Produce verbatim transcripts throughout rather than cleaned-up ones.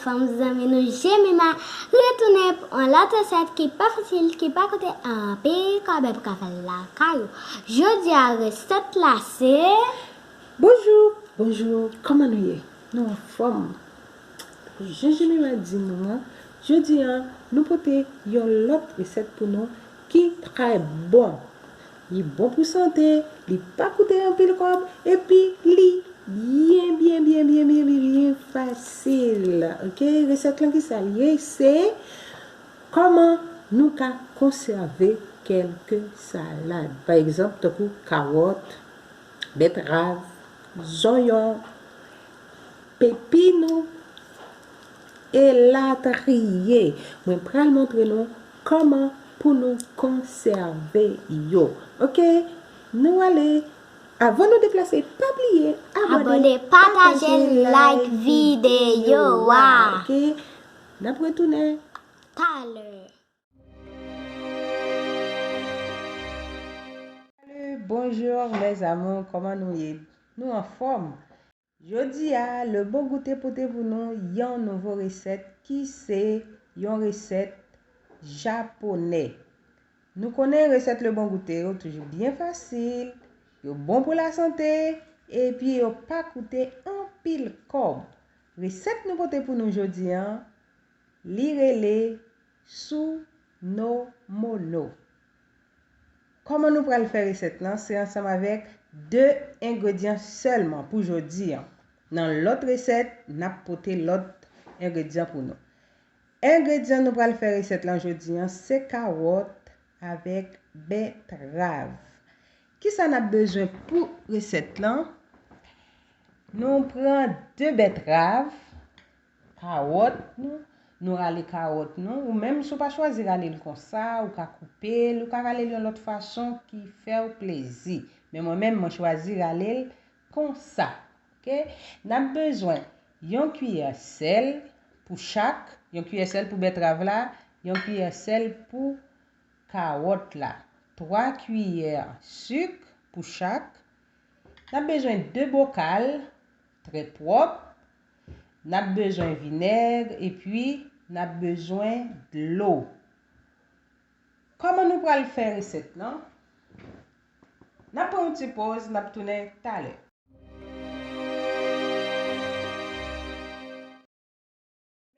Fanm zanmi nou Jemima retounen pou yon lòt resèt ki pa fasil, ki pa koute anpil kòb, epi w ka fè l lakay ou. Jodi a resèt la se... Bonjou, bonjou, kòman nou ye? Nou anfòm? Jan Jemima di nou an, jodi a nou pote yon lòt resèt pou nou ki trè bon. Li bon pou sante, li pa koute anpil kòb, epi li byen, byen, byen, byen, byen, byen, byen fasil. Oke, resèt lan ki sa l ye? Se kòman nou ka konsève kèlke salad. Pa egzanp, tankou kawòt, bètrav, zonyon, pepino, elatriye. Mwen pral montre nou kòman pou nou konsève yo. Oke, nou ale. Avan nou deplase, pa bliye abòne, pataje, like videyo a. Oke, n ap retounen talè. Salut, bonjour mes amours, kòman nou ye? Nou anfòm? Jodi a, Le Bon Goûter pote pou nou yon nouvo resèt ki se yon resèt japonè. Nou konnen resèt Le Bon Goûter yo toujou byen fasil, yo bon pou lasante, epi yo pa koute anpil kòb. Resèt nou pote pou nou jodi a, li rele Sunomono. Kòman nou pral fè resèt lan? Se ansanm avèk de engredyan sèlman pou jodi a. Nan lòt resèt, n ap pote lòt engredyan pou nou. Engredyan nou pral fè resèt lan jodi a, se kawòt avèk bètrav. Kisa n ap bezwen pou resèt lan? Nou pran de bètrav, kawòt nou, nou rale kawòt nou. Ou menm, si w pa chwazi rale l konsa, ou ka koupe l, ou ka rale l yon lòt fason ki fè w plezi. Men mwen menm, mwen chwazi rale l konsa. Oke? N ap bezwen yon kiyè sèl pou chak, yon kiyè sèl pou bètrav la, yon kiyè sèl pou kawòt la, twa kiyè sik pou chak. N ap bezwen de bokal trè pwòp. N ap bezwen vinèg epi n ap bezwen dlo. Kòman nou pral fè resèt lan? N ap pran yon ti poz, n ap tounen talè.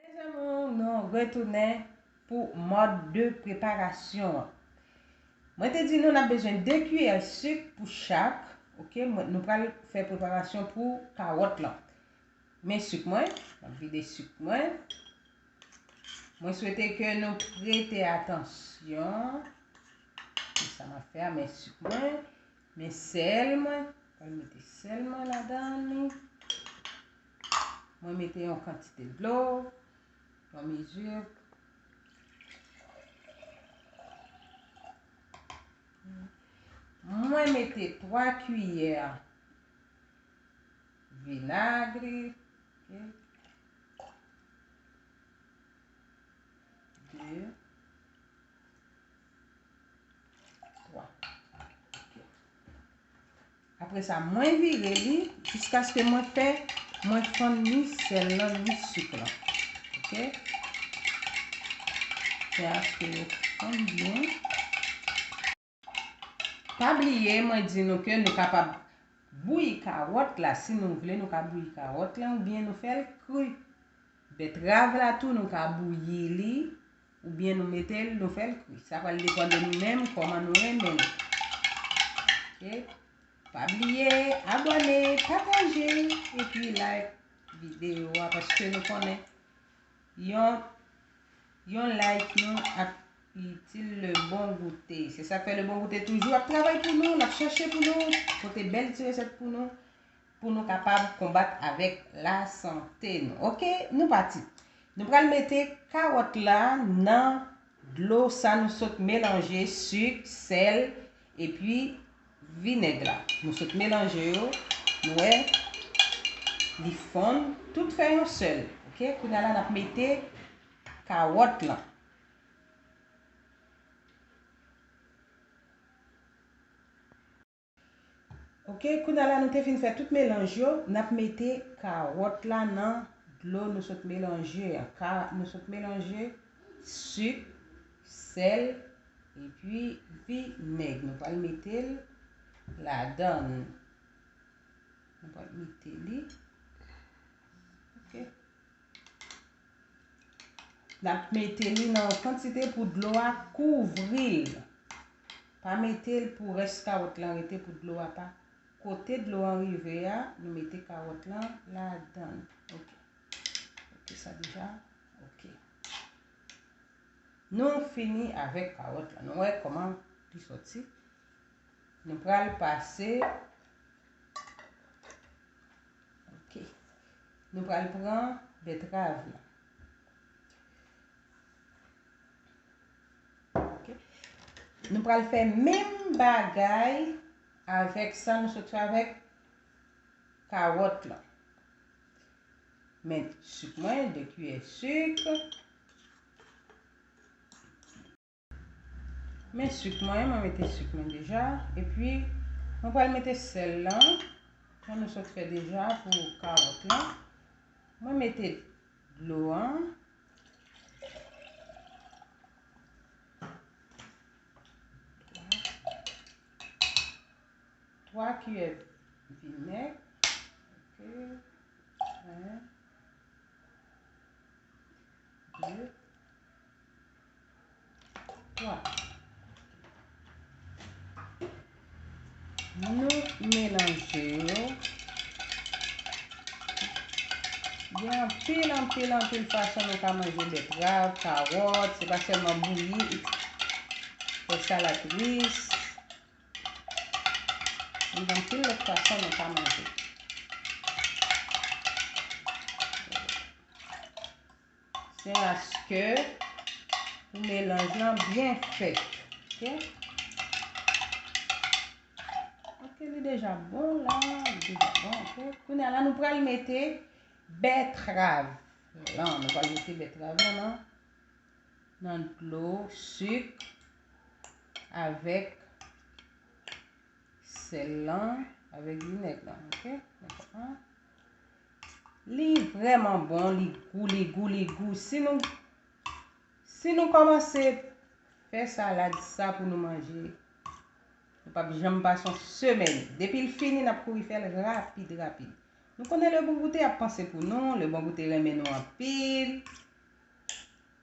Mes amours, nou retounen pou mòd de preparasyon an. Mwen te di nou n ap bezwen de kiyè sik pou chak. Oke, mwen, nou pral fè preparasyon pou kawòt lan. Men sik mwen, m ap vide sik mwen. Mwen swete ke nou prete atansyon. Kisa m ap fè a, men sik mwen, men sèl mwen. Mwen mete sèl mwen ladan li. Mwen mete yon kantite dlo, yon mezi. Mwen mete twa kiyè vinèg. De, twa. Apre sa, mwen vire li jiskaske mwen fè, mwen fonn ni sèl lan, ni sik lan. Oke? Fè aske yo fonn byen. Pa bliye, mwen di nou ke nou kapab bouyi kawòt la. Si nou vle, nou ka bouyi kawòt la oubyen nou fè l kri. Bètrav la tou, nou ka bouyi li oubyen nou mete l, nou fè l kri. Sa pral depann de nou menm, kòman nou renmen l. Oke? Pa bliye abòne, pataje, epi like videyo a, paske nou konnen yon, yon like nou ap itil Le Bon Goûter. Se sa k fè Le Bon Goûter toujou ap travay pou nou, l ap chèche pou nou, pote bèl ti resèt pou nou, pou nou kapab konbat avèk lasante nou. Oke, nou pati. Nou pral mete kawòt la nan dlo sa nou sot melanje, sik, sèl, epi vinèg la. Nou sot melanje yo, nou wè, li fonn, tout fè yon sèl. Oke, kounye a la, n ap mete kawòt lan. Oke, kounye a la, nou te fin fè tout melanj yo, n ap mete kawòt la nan dlo nou sot melanje a. Ka, nou sot melanje sik, sèl, epi vinèg. Nou pral mete l ladan l. Nou pral mete li. Ok. N ap mete li nan yon kantite pou dlo a kouvri l. Pa mete l pou rès kawòt lan rete pou dlo a pa. Kote dlo an rive a, nou mete kawòt lan ladan l. Ok. Ok, sa deja. Ok. Nou fini avèk kawòt lan. Nou wè kòman li sòti. Nou pral pase. Ok. Nou pral pran bètrav lan. Ok. Nou pral fè menm bagay avèk sa nou sot fè avèk kawòt lan. Men sik mwen, de kiyè sik. Men sik mwen, mwen mete sik mwen deja. Epi, mwen pral mete sèl lan. Jan nou sot fè deja pou kawòt lan. Mwen mete dlo an. Twa kiyè vinèg. Ok. Yen. De. Twa. Nou melanje yo. Gen anpil, anpil, anpil fason nou ka manje bètrav, kawòt. Se pa sèlman bouyi, fè salad ris. Gen anpil lòt fason nou ka manje. Se aske pou melanj lan byen fèt. Ok? Ok, li deja bon la, li deja bon, ok. Kounye a la, nou pral mete bètrav lan. Nou pral mete bètrav lan nan, nan dlo, sik, avèk sèl lan, avèk vinèg lan, ok? Li vrèman bon, li gou, li gou, li gou. Si nou, si nou kòmanse fè salad sa pou nou manje, nou p ap janm pase yon semèn. Depi l fini, n ap kouri fè l rapid, rapid. Nou konnen Le Bon Goûter ap panse pou nou, Le Bon Goûter renmen nou anpil.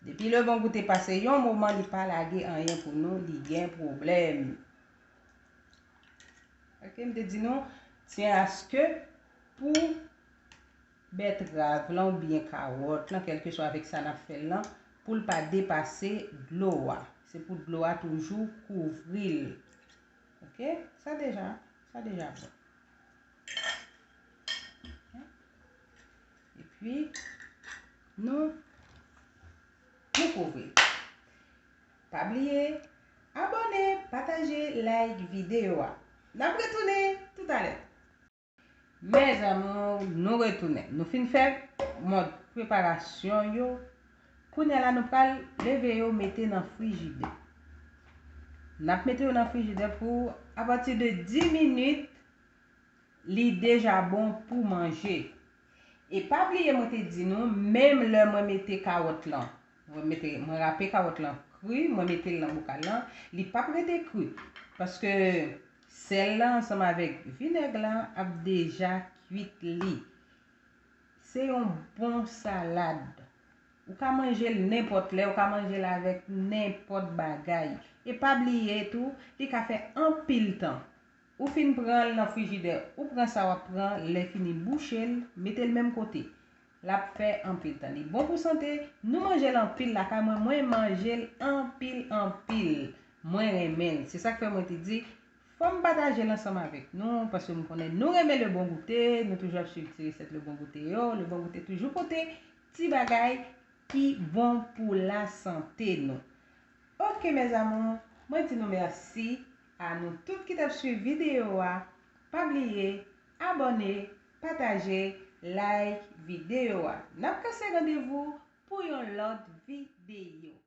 Depi Le Bon Goûter pase yon moman li pa lage anyen pou nou, li gen pwoblèm. Ok, m te di nou, tyen aske pou bètrav lan oubyen kawòt lan, kèlkeswa avèk sa n ap fè l lan, pou l pa depase dlo a. Se pou dlo a toujou kouvri l. Ok, sa deja, sa deja bon. Epi, nou, nou kouvri. Pa bliye, abòne, pataje, like videyo a. N ap retounen toutalè. Mes amours, nou retounen. Nou fin fè mòd preparasyon yo. Kounye a la, nou pral leve yo, mete nan frijidè. N ap mete yo nan frijidè pou apati de dis minit, li deja bon pou manje. E pa bliye, mwen te di nou, menm lè mwen mete kawòt lan, mwen mete, mwen rape kawòt lan kri, mwen mete l nan bokal lan, li p ap rete kri. Paske sèl lan ansanm avèk vinèg lan ap deja kuit li. Se yon bon salad. Ou ka manje l nenpòt lè, ou ka manje l avèk nenpòt bagay. E pa bliye tou, li ka fè anpil tan. Ou fin pran l nan frijidè, ou pran sa w ap pran, lè fini bouche l, mete l menm kote. L ap fè anpil tan. Li bon pou sante, nou manje l anpil lakay mwen, mwen manje l anpil, anpil. Mwen renmen l. Se sa k fè mwen te di, fò m pataje l ansanm avèk nou, paske m konnen nou renmen Le Bon Goûter, nou toujou ap swiv ti resèt Le Bon Goûter yo. Le Bon Goûter toujou pote ti bagay ki bon pou lasante nou. Ok, mes amours, mwen di nou mèsi a nou tout ki t ap swiv videyo a. Pa bliye, abòne, pataje, like videyo a. N ap kase randevou pou yon lòt videyo.